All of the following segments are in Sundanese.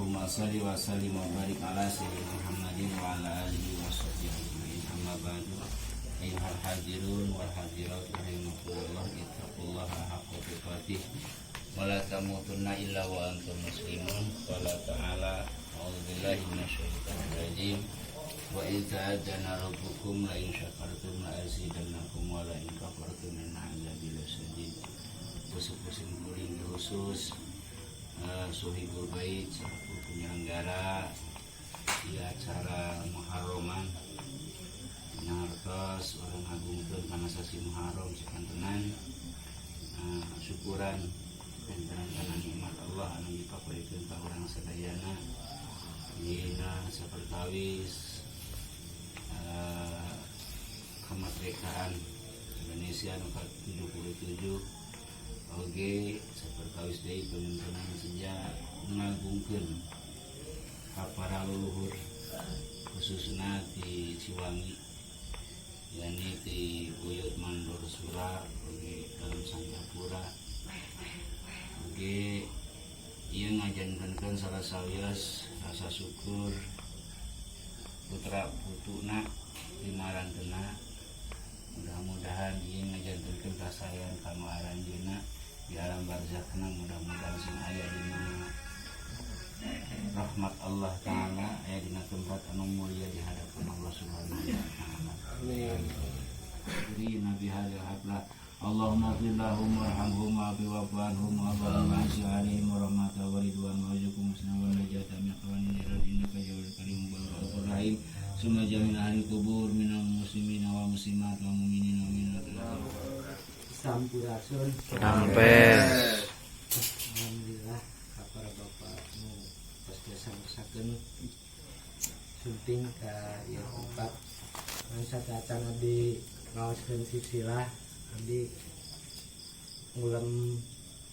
Allahumma salli wa sallim wa barik ala sayyidina Muhammadin wa ala alihi wa sahbihi ajma'in. Amma ba'du. Ayyuhal hadirun wal hadirat rahimakumullah, ittaqullaha haqqa tuqatih wa la tamutunna illa wa antum muslimun. Qala ta'ala, a'udzu billahi minasyaitonir rajim. Wa in ta'adzana rabbukum la in syakartum la azidannakum wa la in kafartum inna azabi lasyadid. Pusu-pusu kuring, khusus Sohibul Bait selaku penyelenggara di acara Muharraman, ngartos urang ngagungkeun kana sasi Muharram sakantenan syukuran jantenan kana nikmat Allah anu dipaparikeun ka urang sadayana dina sapertawis kemerdekaan Indonesia nu ka-77, oge sapertawis deui panjenengan seja ngagungkeun ka para leluhur, khususna di Ciwangi, yakni di Buyut Mandor Sura oge Dalem Santapura. Oge ieu ngajantenkeun salah sawios rasa syukur putra putuna dimarantena. Mudah-mudahan ieu ngajantenkeun kasaean kanggo aranjeunna di alam barzakhna. Mudah-mudahan sing aya dina rahmat Allah Ta'ala, aya dina tempat anu mulia di hadapan Allah Subhanahu wa Ta'ala. Amin. Jadi Nabi hadil haflah. Allahumma ighfir lahum warhamhum wa'fi wa'fu anhum wa wasi' alaihim rahmata wa ridwan wa warzuqhum husna wa najata min akhwanin niran innaka jawadul karim wa rahim. Summa jami'al ahli kubur minal muslimina wal muslimat wal mu'minina wal mu'minat. Sampurasun. Rampes. Alhamdulillah ka para bapak nu tos jasa ngersakeun sumping ka ieu tempat. Ngan sateuacan abdi ngaoskeun silsilah, abdi ngulem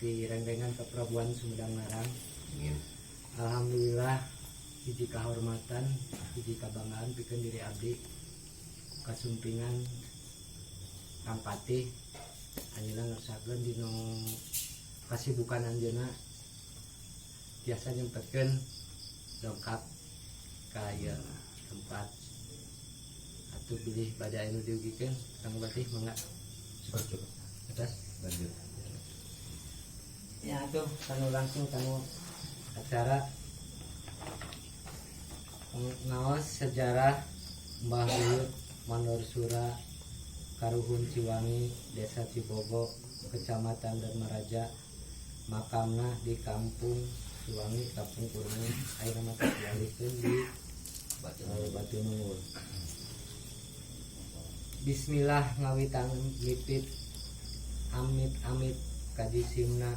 di rengrengan Keprabuan Sumedang Larang. Alhamdulillah, hiji kehormatan, hiji kabanggaan pikeun diri abdi kasumpingan Kang Patih. Anjeunna ngersakeun dina kasibukan anjeunna biasa nyempetkeun dongkap ka ieu tempat. Atuh bilih bade anu diugikeun, Kang Patih, mangga. Atas. Lanjut. Ya tuh kanu langsung kanu acara ngaos sejarah Mbah Buyut Mandor Sura, Karuhun Ciwangi, Desa Cibogo, Kecamatan Darmaraja, makamna di Kampung Ciwangi, Kampung Kurni, ayeuna mah dialihkeun di Batu Nunggul. Bismillah ngawitan mipit amit-amit kajisimna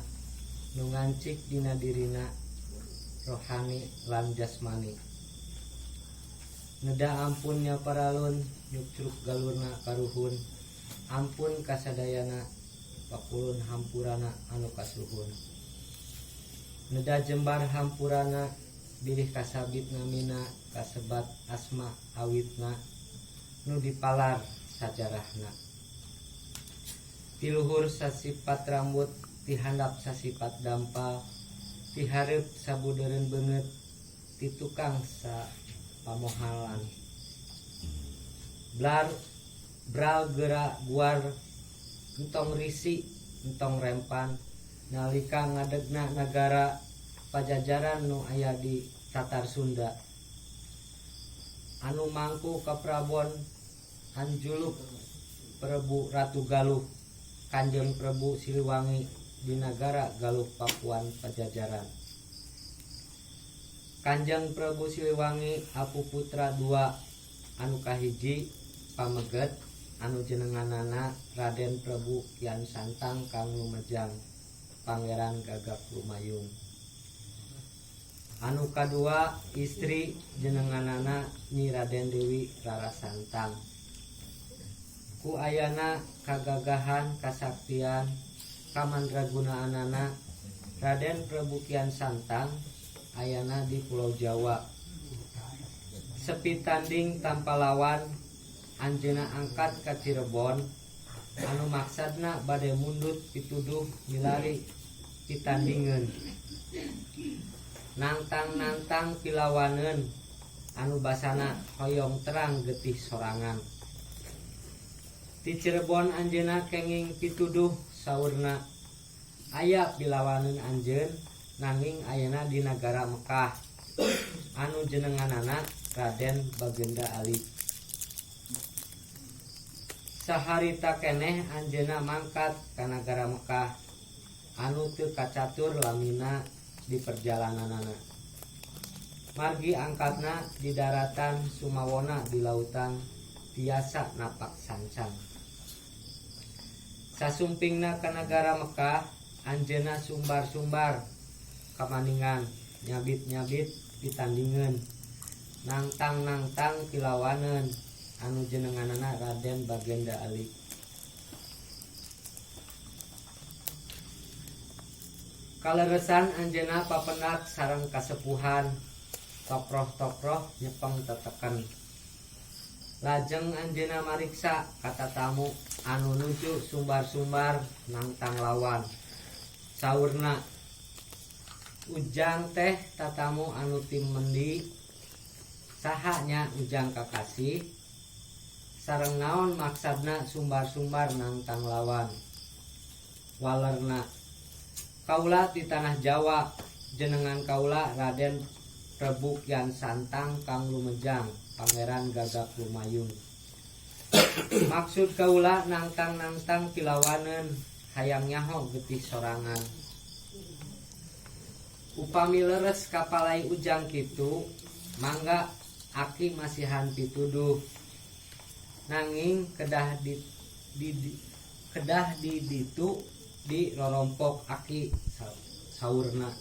nu ngancik dina dirina rohani lan jasmani. Neda ampunnya paralun nyukcruk galurna karuhun, ampun kasadayana pakulun hampurana anu kasuhun. Neda jembar hampurana bilih kasabit namina kasebat asma awitna nu dipalar sajarahna. Tiluhur sasipat rambut, tihandap sasipat dampal, tihareup sabudeureun beungeut, ti tukang sa pamohalan blar bral geura guar, entong risi entong rempan nalika ngadegna nagara Pajajaran nu aya di Tatar Sunda anu mangku kaprabon anjuluk Prabu Ratu Galuh Kanjeng Prabu Siliwangi di nagara Galuh Pakuan Pajajaran. Kanjeng Prabu Siliwangi apu putra dua, anu kahiji pameget anu jenenganana Raden Prabu Kian Santang kang lumejang Pangeran Gagak Lumayung, anu kadua istri jenenganana Nyi Raden Dewi Rara Santang. Ku ayana kagagahan, kasaktian, kamandragunaanana, Raden Prabu Kian Santang ayana di Pulau Jawa sepi tanding tanpa lawan. Anjeunna angkat ka Cirebon anu maksadna bade mundut pituduh milari pitandingeun. Nangtang-nangtang pilawaneun anu basana hoyong terang getih sorangan. Ti Cirebon anjeunna kenging pituduh saurna aya pilawaneun anjeun nanging ayana di nagara Mekah anu jenenganana Raden Bagenda Ali. Saharita keneh anjeunna mangkat ka nagara Mekah anu teu kacatur lamina di perjalananana. Margi angkatna di daratan sumawona di lautan tiasa napak sancang. Sasumpingna ka nagara Mekah anjeunna sumbar-sumbar kamaningan nyabit-nyabit pitandingeun nangtang-nangtang pilawaneun anu jenenganana Raden Bagenda Ali. Kaleresan anjeunna papendak sareng kasepuhan tokroh-tokroh nyepeng teteken. Lajeng anjeunna mariksa ka tatamu anu nuju sumbar-sumbar nangtang lawan. Saurna Ujang teh tatamu anu ti mendi saha nya Ujang kakasih sareng naon maksadna sumbar-sumbar nangtang lawan. Walerna kaula di tanah Jawa jenengan kaula Raden Prabu Kian Santang kang lumejang Pangeran Gagak Lumayung. Maksud kaula nangtang-nangtang pilawaneun hayang nyaho getih sorangan. Upami leres kapalai Ujang kitu mangga aki masihan pituduh. Nanging kedah di ditu di rorompok aki saurna.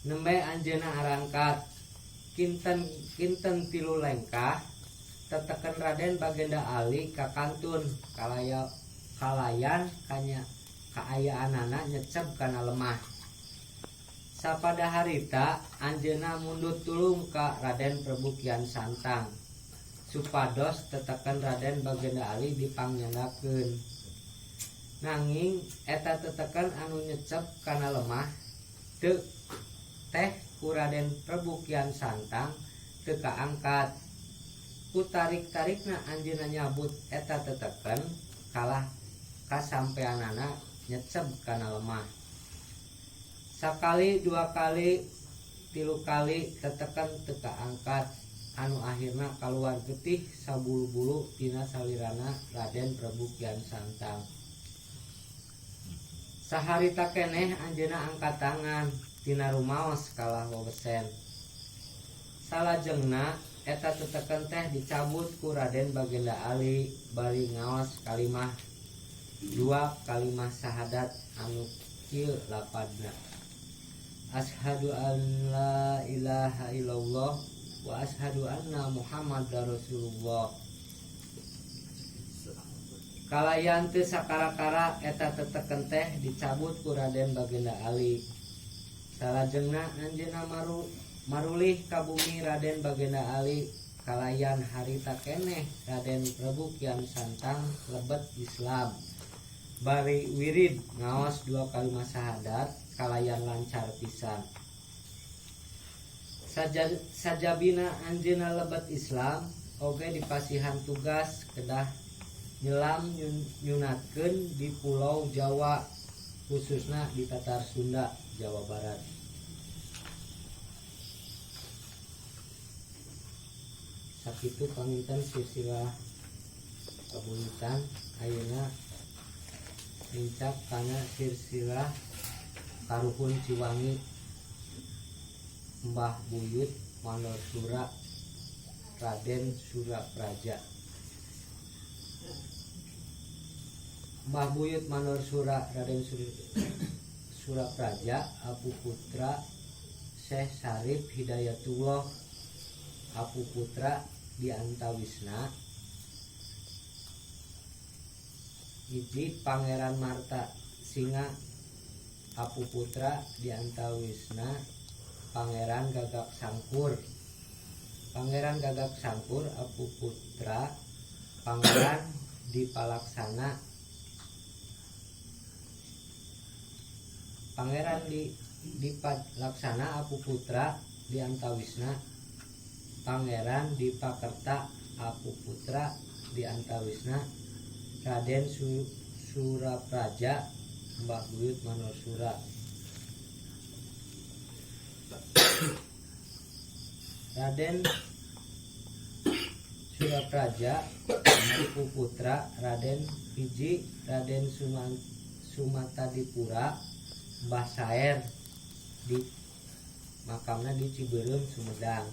Nembe anjeunna arangkat kinten tilu lengkah teteken Raden Bagenda Ali ka kantun kalayan kanya kaayaanana nyecep kana lemah. Sapada harita anjeunna mundut tulung ka Raden Prabu Kian Santang supados teteken Raden Bagenda Ali dipangnyandakkeun. Nanging eta teteken anu nyecep kana lemah teu teh ku Raden Prabu Kian Santang teu kaangkat. Ku tarik-tarikna anjeunna nyabut eta teteken kalah kasampeanana nyecep kana lemah. Sakali dua kali tilu kali teteken teu kaangkat anu akhirna kaluar getih sabulu-bulu tina salirana Raden Prabu Kian Santang. Saharita keneh anjeunna angkat tangan tina rumaos kalah wewesen. Salajengna eta teteken teh dicabut ku Raden Bagenda Ali bari ngaos kalimah dua kalimah syahadat anu kieu lapadna. Asyhadu an la ilaha illallah wa asyhadu anna Muhammadar Rasulullah. Kalayan teu sakara-kara eta teteken teh dicabut ku Raden Bagenda Ali. Salajengna anjeunna marulih ka bumi Raden Bagenda Ali kalayan harita keneh Raden Prabu Kian Santang lebet Islam. Bari wirid ngaos dua kalimat syahadat kalayan lancar pisan. Sajabina anjeunna lebet Islam oge dipasihan tugas kedah nyelam nyunatkeun di Pulau Jawa khususna di Tatar Sunda Jawa Barat. Sakitu panginten silsilah kabuyutan ayeuna nincak kana silsilah Karuhun Ciwangi Mbah Buyut Mandor Sura Raden Surapraja. Mbah Buyut Mandor Sura Raden Surapraja Abu Putra Syekh Sarif Hidayatullah Abu Putra di Antawisna hiji Pangeran Marta Singa Apu Putra di Antawisna Pangeran Gagak Sangkur Pangeran Gagak Sangkur Apu Putra Pangeran Dipalaksana Pangeran di Dipalaksana Apu Putra di antawisna Pangeran Dipakerta Apu Putra di antawisna Raden Surapraja Mbah Buyut Manorsura. Raden Surapraja Apu Putra Raden Hiji Raden Sumatadipura Mbah Saer di makamna di Cibeureum Sumedang.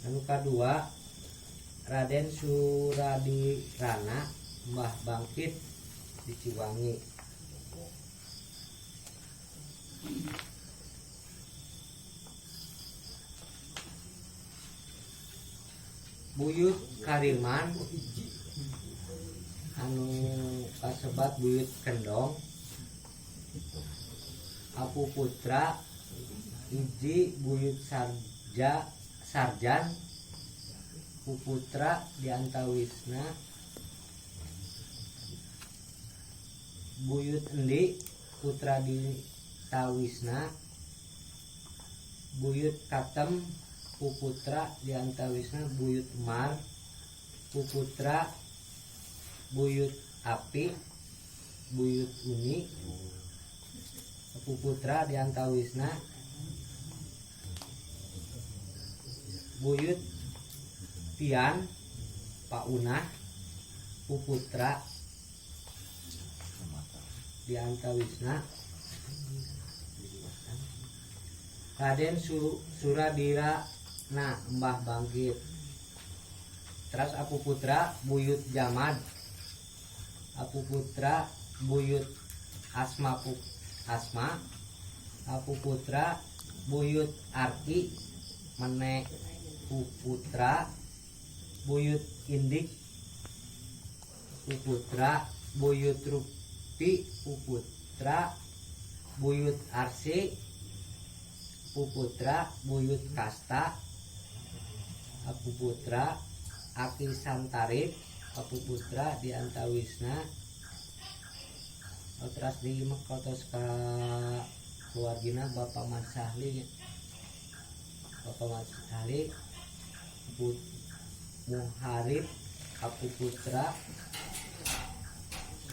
Anu kadua Raden Suradirana Mbah Bangkit di Ciwangi. Buyut Kariman anu kasebat Buyut Kendong Apu Putra hiji Buyut Sarjan Puputra di antawisna Buyut Endi Putra di Tawisna Buyut Katem Puputra di antawisna Buyut Mar Puputra Buyut Api Buyut Uni Puputra di antawisna Buyut Pian Paunah Puputra di antawisna Raden Suradira na Mbah Bangkit. Teras Apu Putra Buyut Jamad Apu Putra Buyut Asma Asma Apu Putra Buyut Arki Menek Puputra Buyut Indik Puputra Buyut Rupi Puputra Buyut Arsi Puputra Buyut Kasta Apu Putra Aki Santarip Apu Putra di antawisna teras di kotos ka keluargina Bapak Mat Sahli Bapak Mat Sahli Muharib Apu Putra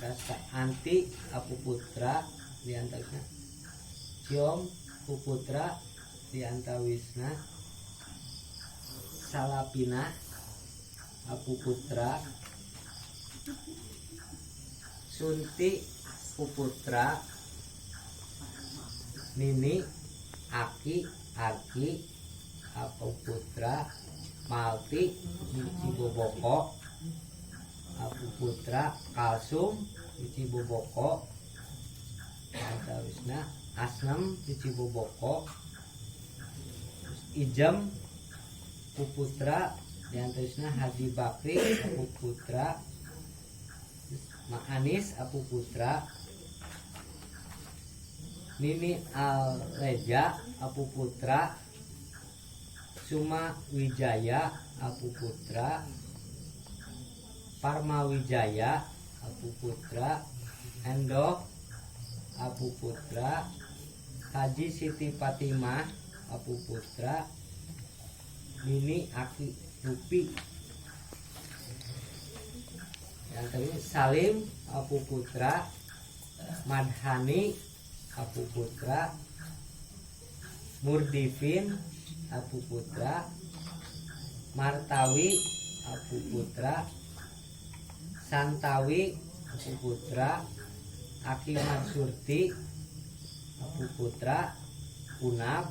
Rasa Anti Apu Putra di antawisna Ciom Puputra di antawisna Salapina Apu Putra Sunti Puputra Nini Aki Arki Apu Putra Malti di Ciboboko Apu Putra Kalsum di Ciboboko antawisna Asnem di Ciboboko Ijem Puputra di antawisna Haji Bakri Apu Putra Ma'anis Apu Putra Nini Aleja Apu Putra Suma Wijaya Apu Putra Parma Wijaya Apu Putra Endo Apu Putra Haji Siti Fatimah Apu Putra Nini Aki Rupi yang tadi Salim Apu Putra Madhani Apu Putra Murdifin Apu Putra Martawi Apu Putra Santawi Apu Putra Aki Mansurti Apu Putra Unab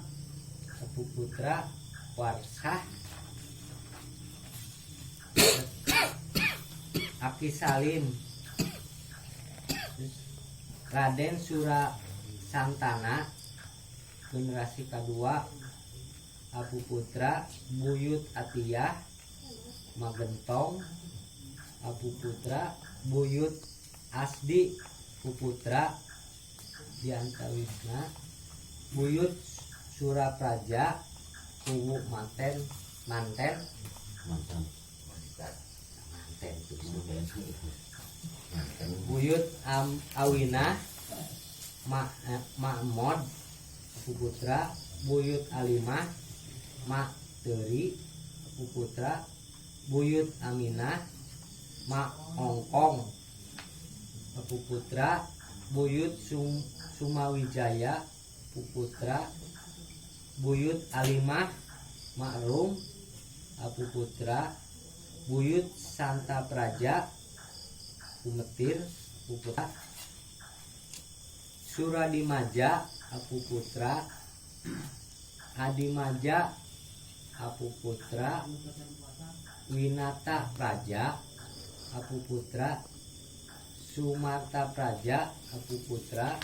Apu Putra Warsah Aki Salim Raden Sura Santana generasi kedua Apu Putra Buyut Atiyah Magentong Apu Putra Buyut Asdi Puputra Diantawisna Buyut Surapraja Kuwu Manten Manten Mantan. Manten Buyut Awina Ma'mod Apu Putra Buyut Alimah Mak Teri Apu Putra Buyut Aminah Mak Ongkong Apu Putra Buyut Sumawijaya Apu Putra Buyut Alimah Makrum Apu Putra Buyut Santa Praja Kumetir Apu Putra Suradimaja Apu Putra Adimaja Apu Putra Winata Praja Apu Putra Sumarta Praja Apu Putra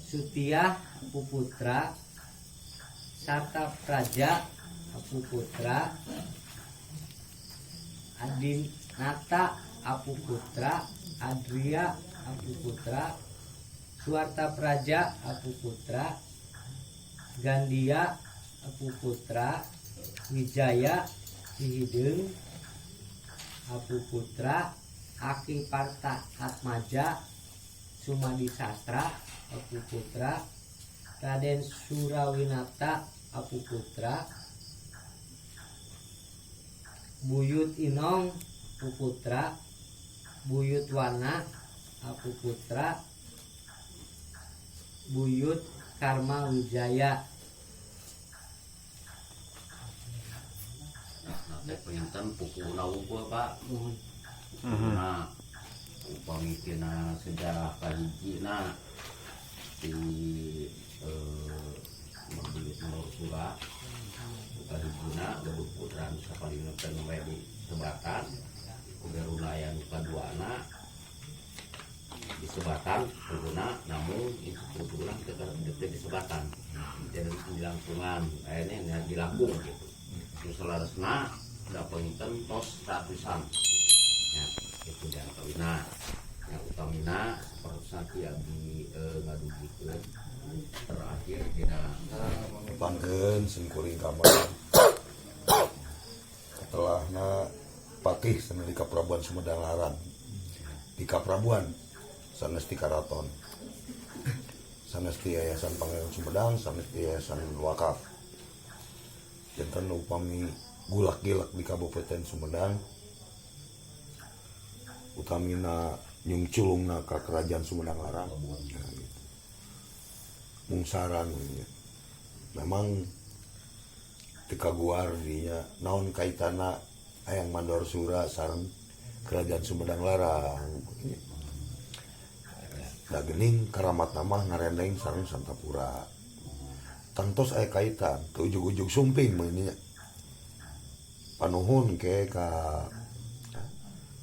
Sutiah Apu Putra Sarta Praja Apu Putra Adinata Apu Putra Adria Apu Putra Suarta Praja Apu Putra Gandia Apu Putra Wijaya Hihideung Apu Putra Aki Parta Atmaja Sumadi Sastra Apu Putra Raden Surawinata Apu Putra Buyut Inong Apu Putra Buyut Wana Apu Putra Buyut Karma Wijaya. Nah, punten pukuna wungkul, Pak. Pukuna upami tina sejarah kahijina di Buyut Mandor Sura kahijina gaduh putra nu sapalihna teh we di sebatan kuberuna aya nu kaduana disebatan pukuna, namun itu pukuna teu disebatan jadi di langkungan ini di lambung gitu. Terus selaresna da panginten tos ratusan ya, itu dan kawina yang utamina sapertosna ki abdi ngadugikeun terakhir dina Pangkeun simkuring kamar setelahna patih sanes di Kaprabuan Sumedang Larang, di Kaprabuan sanes di Karaton, sanes di Yayasan Pangeran Sumedang, sanes di Yayasan Wakaf. Janten upami gulak-gilak di Kabupaten Sumedang utamina nyungculungna ka Kerajaan Sumedang Larang. Nah, gitu. Mungsaran gitu. Memang teu kaguar dinya naon kaitana Eyang Mandor Sura sareng Kerajaan Sumedang Larang. Da geuning karamat mah ngarendeng sareng Santapura. Tangtos aya kaitan ke ujug-ujug sumping mah nya. Panuhun ke ka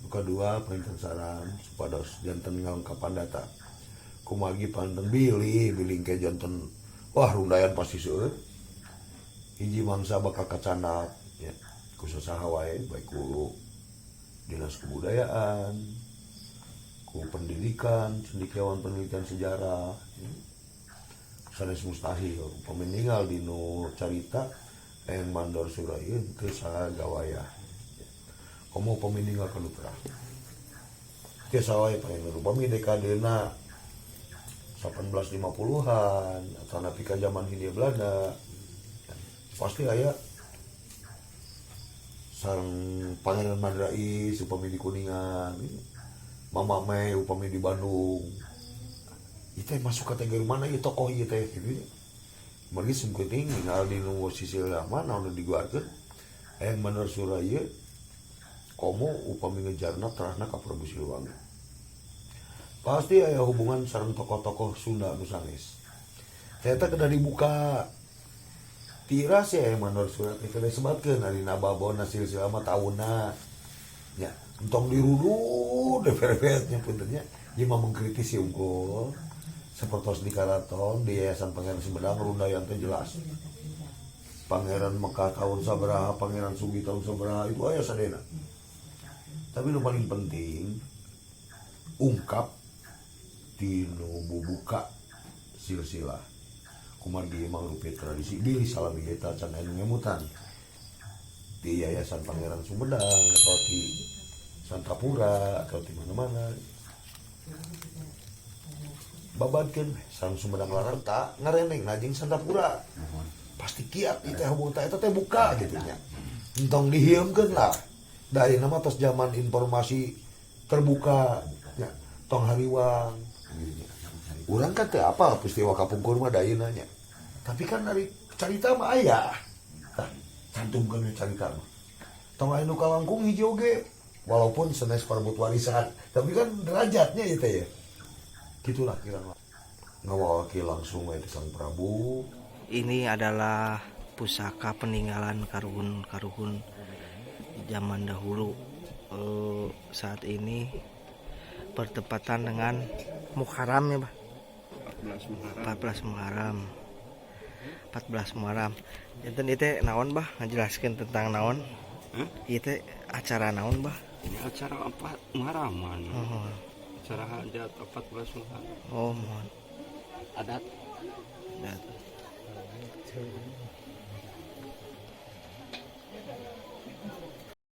nu kadua panginten saran supados janten ngalengkapan data. Kumargi panten bilih bilih ke janten wah rundayan pasti seueur. Hiji mangsa bakal kacandak ya ku saha wae, baik ku dinas kebudayaan, ku pendidikan, cendekiawan penelitian sejarah ya. Sanes mustahil upami ninggal dinu carita Eyang Mandor Sura ieu teu sagawayah. Komo upami ninggal ka nu terakhir. Tiasa wae paling upami dekadena 1850-an atau nepi ka zaman Hindia Belanda pasti aya sareng Pangeran Madrais upami di Kuningan, Mama Mei upami di Bandung. Ieu teh masuk kategori mana ieu tokoh ieu teh gitu. Margi simkuring ninggal di nu silsilah mah naon nu diguarkeun Eyang Mandor Sura ieu komo upami ngejarna terahna ka Prabu Siliwangi. Pasti aya hubungan sareng tokoh-tokoh Sunda nu sanes. Ternyata kedah dibuka tira si Eyang Mandor Sura teh kedah disebatkeun ari nababona silsilah mah taunna. Ya, entong dirudud DPRP nya punten nya. Ieu mah mengkritisi unggul. Sepertos di Karaton, di Yayasan Pangeran Sumedang, rundayan teh jelas. Pangeran Mekah tahun sabaraha, Pangeran Sugi tahun sabaraha, itu aya sadena. Tapi nu paling penting ungkap tinu bubuka silsilah. Kumargi mangrupi tradisi bilih salami eta can aya nu ngemutan di Yayasan Pangeran Sumedang atau di Santapura atau di mana-mana. Babadkeun sareng Sumedang Larang tak ngareneng jeung Santapura. Pasti kiat ieu teh hubung eta teh buka gitu nya. Entong dihieumkeun lah. Da ayeuna mah tos zaman informasi terbuka nya. Tong hariwang gitu nya. Urang kan teu apal peristiwa kapungkur mah da ayeuna nya. Tapi kan dari carita mah aya. Tah, cantumkeun we carita mah. Tong aya nu kalangkung hiji oge walaupun senes parebut warisan, tapi kan derajatnya itu ya. Gitulah kira ngawaki langsung we Sang Prabu. Ini adalah pusaka peninggalan karuhun-karuhun zaman dahulu. Saat ini bertepatan dengan Muharram ya, Bah? 14 Muharram. 14 Muharram. 14 Muharram. Janten itu naon, Bah? Ngajelaskeun tentang naon? Hah? Itu acara naon, Bah? Ini acara 4 Muharraman. Oh, Acara hajat 14 Muharram. oh mohon. Adat. Dat.